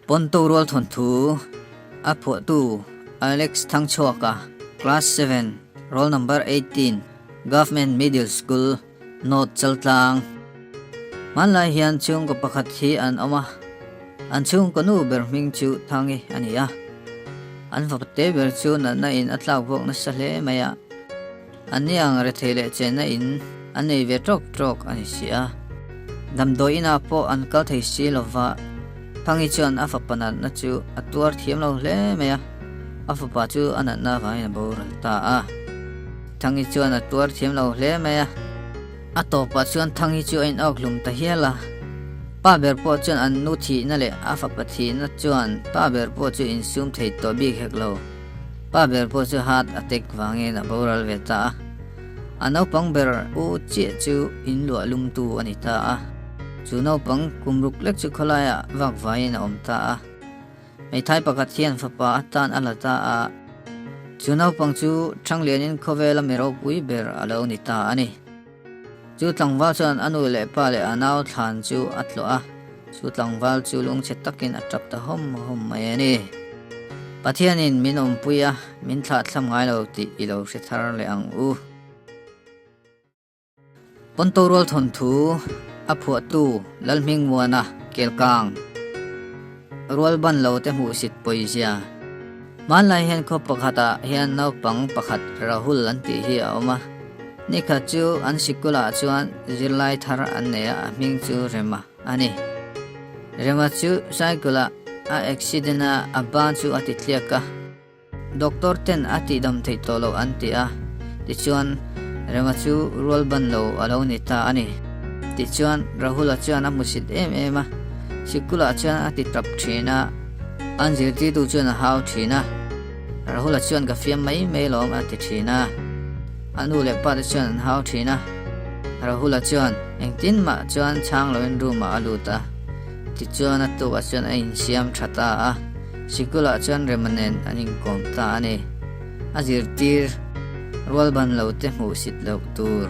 Ponto rual thawnthu a phuahtu Alex Thangchhuaka, Class 7, Roll Number 18, Government Middle School, North Chaltlang. Hmanlai hian chhungkaw pakhat hi an awm a, an chhungkaw nu ber hming chu Thangi a ni a. An fapate ber chu natna in a tlak vuak nasa hle mai a. Anni ang rethei leh chenna in an nei ve tawk tawk a ni si a. Damdawi inah pawh an kal thei si lo va, Thangi chuan a fapa natna chu a tuar thiam lo hle mai a, a fapa chu a natna avangin a boral ta a. Thangi chuan a tuar thiam lo hle mai a, a tawpah chuan Thangi chu a inawk hlum ta hial a. Pa ber pawh chuan an nu thihna leh a fapa thihna chuan pa ber pawh chu insum thei tawh bik hek lo. Pa ber pawh chu heart attack vangin a boral ve ta a. A naupang ber u chiah chu in luah lumtu a ni ta a. Chu naupang kum ruk lek chu khawlaiah vak vaiin a awm ta a. Hmeithai pakhat hian fapa atan a la ta a. Chu naupang chu Thanglianin khawvela mi ropui ber a lo ni ta a ni. Chu tlangval chuan a nu leh pa leh a nau thlan chu a tlawh a, chu tlangval chu lungchhe takin a tap ta hawm hawm mai a ni. Pathianin min awmpui a, min thlahthlam ngai lo tih i lo hre thar leh ang u. Ponto rual thawnthu a phuahtu Lalhmingmuana Kelkang rual ban lo te hmuhsit pawizia. Hmanlai hian khaw pakhatah hian naupang pakhat Rahul an tih hi a awm a. Nikhat chu an sikulah chuan zirlai thar an nei a, a hming chu Rema a ni. Rema chu cycle ah a accident a, a ban chu a ti tliak a. Doctor ten a tihdam theih tawh loh an ti a, tichuan Rema chu rual ban lo a lo ni ta a ni. Tichuan Rahul-a chuan a hmusit em em a, sikulah chuan a ti tap thin a. An zirtirtu chuan a hau thin a, Rahula chuan ka fiam mai mai lawm a ti thin a. A nu leh pa te chuan an hau thin a, Rahula chuan engtin mah chuan chhang loin room ah a lut a. Tichuan a tukah chuan a insiam tha ta a, sikulah chuan Rema nen an inkawm ta a ni. A zirtir rualban lo te hmuhsit loh tur.